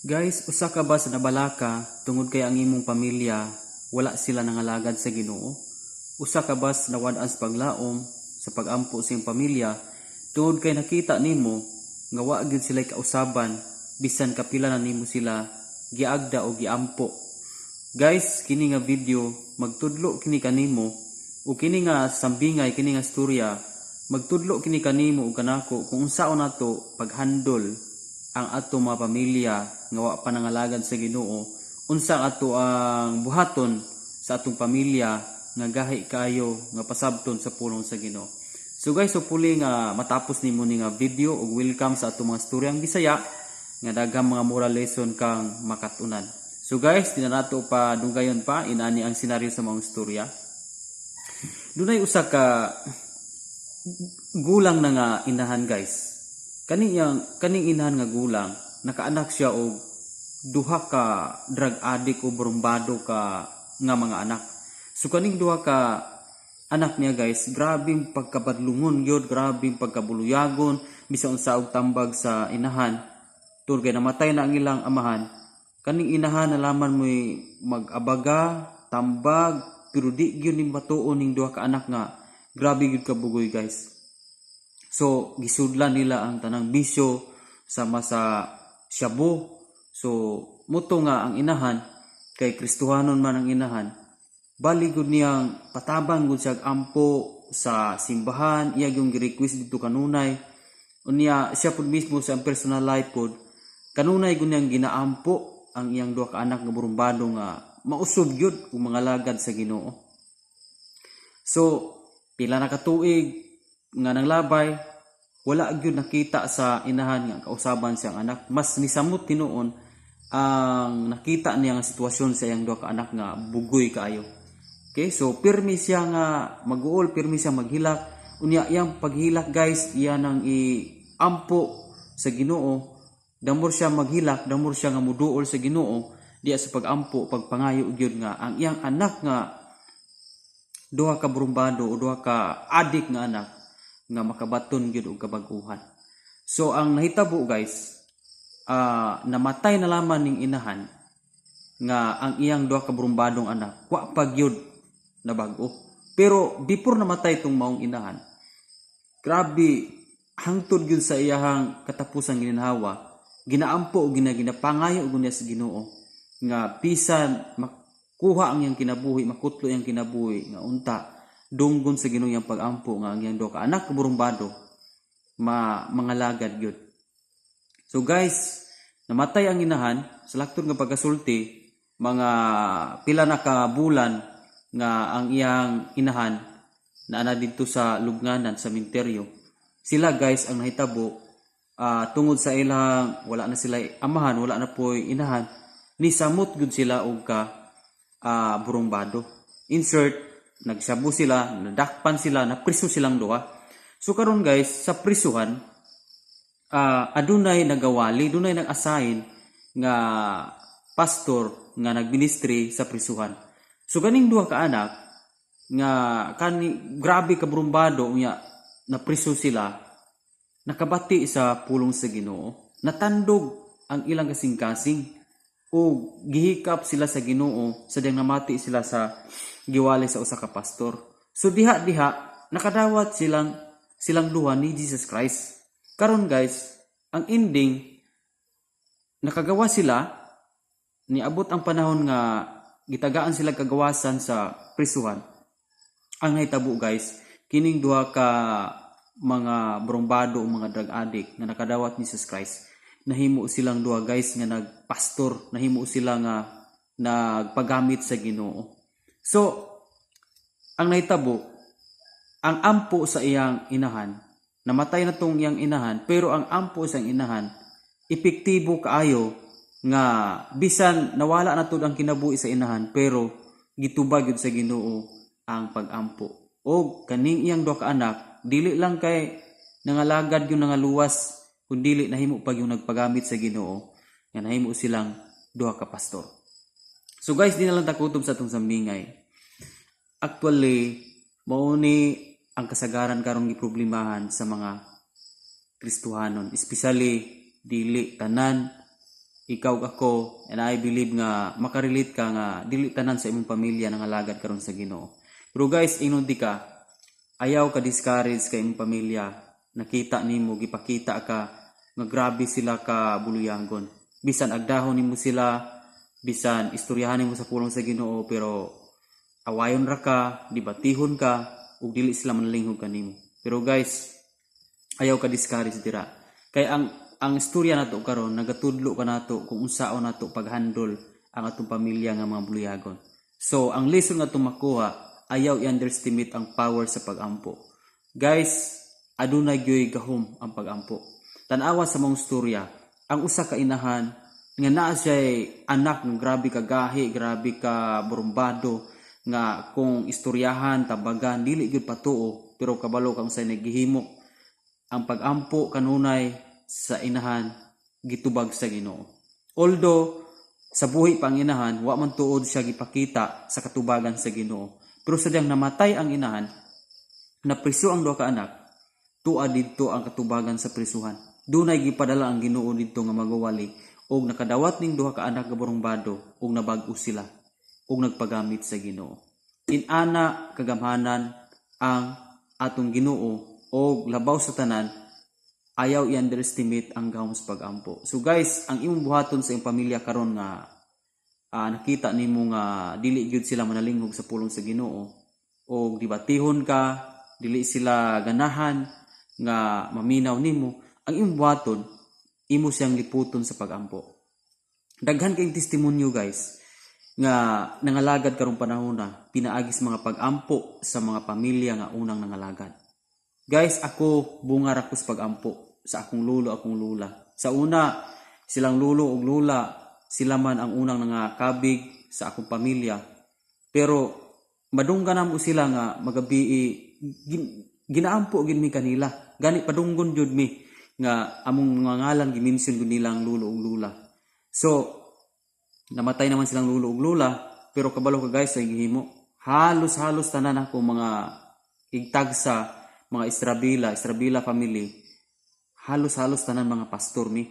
Guys, usa ka ba sa nabalaka tungod kay ang imong pamilya wala sila nangalagad sa Ginoo? Usa ka ba sa nawad-an sa paglaom sa pagampo sa imong pamilya tungod kay nakita nimo nga wa gyud sila kausaban bisan kapila na nimo sila giagda o giampo? Guys, kini nga video magtudlo kini kanimo o kini nga sambingay, kini nga storya magtudlo kini kanimo ug kanako kung unsaon nato paghandol ang ato mga pamilya nga wa pa nangalagad sa Ginoo, unsa ang ato ang buhaton sa atong pamilya nga gahi kaayo nga pasabton sa pulong sa Ginoo. So guys, hopefully nga matapos nimo ni nga video ug welcome sa atong mga storyang Bisaya nga daghang mga moral lesson kang makatunan. So guys, di na nato pa dunggayon pa, inani ang senaryo sa mga storya. Dunay usa ka gulang na nga inahan, guys. Kaning inahan nga gulang, nakaanak siya og duha ka drug addict o borumbado ka nga mga anak. So kaning duha ka anak niya, guys, grabing pagkabadlungon gyud, grabing pagkabuluyagon, bisan unsa og tambag sa inahan. Tur kay namatay na ang ilang amahan. Kaning inahan nalaman mo'y mag-abaga, tambag, pero di gyud ning matuon ning duha ka anak nga grabe gyud kabugoy, guys. So gisudlan nila ang tanang bisyo sama sa shabu. So muto nga ang inahan kay Kristohanon man ang inahan. Bali gud niyang patabang gud siya ampo sa simbahan, iya yung gi-request dito kanunay. Unya siya pud mismo sa personal life pud kanunay gud niyang ginaampo ang iyang duha ka anak nga burumbado nga mausog gyud ug mga lagad sa Ginoo. So pila na ka tuig nga nanglabay, wala gyud nakita sa inahan nga kausaban siyang anak. Mas nisamot tinuon ang nakita niya nga sitwasyon sa iyang duha ka anak nga bugoy kaayo. Okay, so pirmi siya nga maguol, pirmi siya maghilak. Unya iyang paghilak, guys, iya nang iampo sa Ginoo. Damor siya maghilak, damor siya nga muduol sa Ginoo diya sa pagampo, pagpangayo gyud nga ang iyang anak nga duha ka burumbado o duha ka adik nga anak nga makabaton gyud og kabag-uhan. So ang nahitabo, guys, namatay na lamang ning inahan nga ang iyang duha ka burumbadong anak wa pa gyud na bag-o. Pero before namatay itong maong inahan, grabe hangtod gyud sa iyahang katapusang gininhawa, ginaampo o ginapangayo og niya sa Ginoo nga bisan makuha ang iyang kinabuhi, makutlo iyang kinabuhi nga unta dunggon sa Ginoo iyang pagampo nga ang iyang duha ka anak burumbado ma mangalagad gyud. So guys, namatay ang inahan sa laktod nga pagkasulti, mga pila na ka bulan nga ang iyang inahan naa didto sa lubnganan, sa minteryo. Sila, guys, ang nahitabo, tungod sa ilang wala na sila amahan, wala na po'y inahan, ni samot gud sila og ka burumbado. Insert, nagsabu sila, nadakpan sila, napriso silang duha. So karon, guys, sa prisuhan, adunay nagawali, dunay nag-assign nga pastor nga nagministry sa prisuhan. So kaning duha ka anak nga kani grabe ka burumbado unya napriso sila, nakabati sa pulong sa Ginoo, natandog ang ilang kasing-kasing o gihikap sila sa Ginoo sa diyang namati sila sa giwali sa usa ka pastor. So diha diha nakadawat silang silang duha ni Jesus Christ. Karon, guys, ang ending, nakagawa sila, niabot ang panahon nga gitagaan sila kagawasan sa prisuhan. Ang nahitabo, guys, kining duha ka mga brumbado o mga drug addict nga nakadawat ni Jesus Christ, nahimo silang duha, guys, nga nagpastor, nahimo sila nga nagpagamit sa Ginoo. So ang nahitabo, ang ampo sa iyang inahan, namatay na tong iyang inahan, pero ang ampo sa iyang inahan epektibo kaayo nga bisan nawala na tud ang kinabuhi sa inahan, pero gitubag gyud sa Ginoo ang pagampo. Og kaning iyang duha ka anak, dili lang kay nangalagad yung nangaluwas, kun dili nahimo pag yung nagpagamit sa Ginoo nga nahimo silang duha ka pastor. So guys, di na lang takutob sa atong sambingay. Actually, mao ni ang kasagaran karon giproblemahan sa mga Kristohanon, especially dili tanan. Ikaw, ako, and I believe nga makarelate ka nga dili tanan sa imong pamilya nangalagad karon sa Ginoo. Pero guys, ingnon di ka, ayaw ka discourage kay imong pamilya. Nakita nimo, gipakita ka nga grabe sila ka buluyagon. Bisan agdahon nimo sila, bisan istoryahan nimo sa pulong sa Ginoo, pero awayon ra ka, dibatihon ka, ug dili sila manlinghog kanimo. Pero guys, ayaw ka discourage dira. Kay ang istorya nato karon nagatudlo kanato kung unsaon nato paghandle ang atong pamilya nga mga buluyagon. So, ang lesson nga atong makuha, ayaw i-underestimate ang power sa pagampo. Guys, adunay gyoy gahom ang pagampo. Tan-awa sa mga istorya, ang usa ka inahan nga naa siya anak nga grabe ka gahi, grabe ka burumbado, nga kung istoryahan, tabagan, dili gyud patuo, pero kabalo kang unsay nagihimo. Ang pagampo kanunay sa inahan gitubag sa Ginoo. Although sa buhi pa ang inahan, wa man tuod siya gipakita sa katubagan sa Ginoo. Pero sa diyang namatay ang inahan, napriso ang duha ka anak, tua didto ang katubagan sa prisuhan. Dunay gipadala ang Ginoo didto nga magwawali og nakadawat ning duha ka anak nga burumbado og nabag-o sila og nagpagamit sa Ginoo. Inana kagamhanan ang atong Ginoo, og labaw sa tanan, ayaw i-underestimate ang gahom sa pagampo. So guys, ang imong buhaton sa imong pamilya karon nga nakita nimo nga dili gyud sila manalinghog sa pulong sa Ginoo o dibatihon ka, dili sila ganahan nga maminaw nimo, ang imong buhaton, imo siyang liputon sa pagampo. Daghan kayong testimonyo, guys, nga nangalagad karong panahon na pinaagi sa mga pagampo sa mga pamilya nga unang nangalagad. Guys, ako bunga ra ko sa pagampo sa akong lolo, akong lola. Sa una, silang lolo ug lola, sila man ang unang nangakabig sa akong pamilya. Pero madunggan namo sila nga magabi ginaampo gid mi kanila. Gani padunggon jud mi nga among mga ngalan gimension gud nilang lolo ug lola. So namatay naman silang lolo ug lola, pero kabalo ka, guys, sa gihimo. Halos-halos tanan ako mga igtagsa, mga Estrabila, Estrabila family, halos-halos tanan mga pastor mi.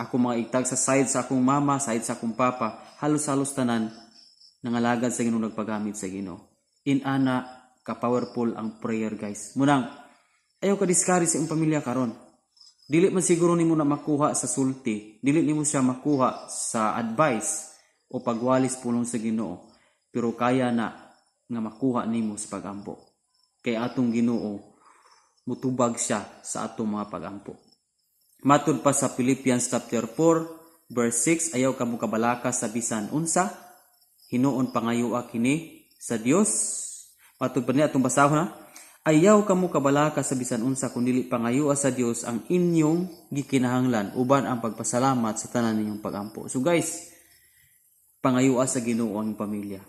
Ako mga igtag sa side sa akong mama, side sa akong papa, halos-halos tanan nangalagad sa Ginoo, nagpagamit sa Ginoo. Inana ka powerful ang prayer, guys. Munang ayaw ka discourage sa imong pamilya karon. Dili man siguro nimo na makuha sa sulti, dili nimo siya makuha sa advice o pagwalis pulong sa Ginoo, pero kaya na nga makuha nimo sa pagampo. Kay atong Ginoo mutubag siya sa atong mga pagampo. Matud pa sa Philippians chapter 4 verse 6, ayaw kamo kabalaka sa bisan unsa, hinuon pangayoa kini sa Dios. Matud pa niya atong basahon ha. Ayaw kamo kabalaka sa bisan unsa, kun dili pangayoa sa Dios ang inyong gikinahanglan uban ang pagpasalamat sa tanan ninyong pagampo. So guys, pangayoa sa Ginoo ang inyong pamilya.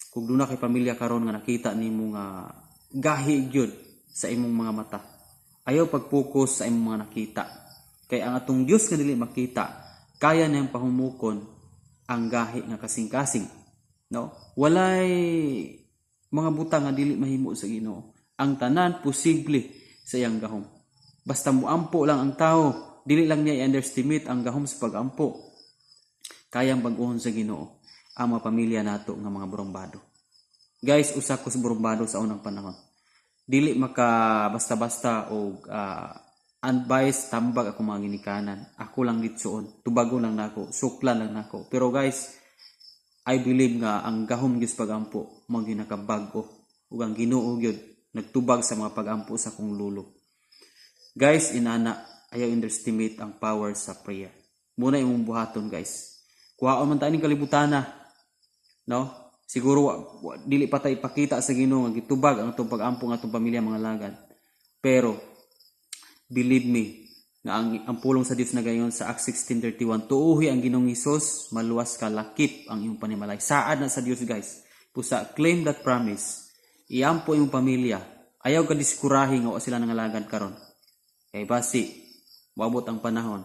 Kung duna kay pamilya karon nga nakita nimo nga gahi gyud sa imong mga mata, ayaw pag-focus sa imong mga nakita. Kay ang atong Dios nga dili makita, kaya niyang pahumukon ang gahi nga kasing-kasing. No? Walay mga butang nga dili mahimo sa Ginoo. Ang tanan posible sa iyang gahom. Basta muampo lang ang tao, dili lang niya i-underestimate ang gahom sa pagampo. Kayang bag-ohon sa Ginoo ang mga pamilya nato nga mga burumbado. Guys, usa ko sa burumbado sa unang panahon. Dili maka basta-basta og advice, tambag ako mga ginikanan. Ako lang ditsoon, tubago lang nako, suklan lang nako. Pero guys, I believe nga ang gahom gyud sa pagampo mao ginakabag-o ug ang Ginoo gyud nagtubag sa mga pagampo sa akong lolo. Guys, inana, ayaw underestimate ang power sa prayer. Muna imong buhaton, guys. Kuhaon man ta ning kalibutana. No? Siguro dili pa ta ipakita sa Ginoo nga gitubag ang atong pagampo nga atong pamilya mga lagad. Pero believe me nga ang pulong sa Dios na gayon sa Acts 16:31, tuuhi ang Ginoong Hesus, maluwas ka lakip ang iyong panimalay. Saad na sa Dios, guys. Pusa claim that promise. Iampo imong pamilya. Ayaw ka diskurahi nga wa sila nangalagad karon. Kay basi moabot ang panahon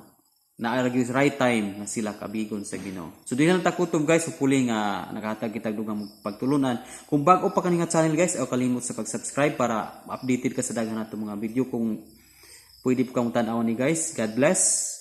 na gyud right time nga sila kabigon sa Ginoo. So dili lang takutob, guys, hopefully nga nakahatag kita dugang pagtulunan. Kung bag-o pa kani nga channel, guys, ayaw kalimot sa pag-subscribe para updated ka sa daghan nato mga video. Kung pwede po kang tan-aw ni, guys. God bless.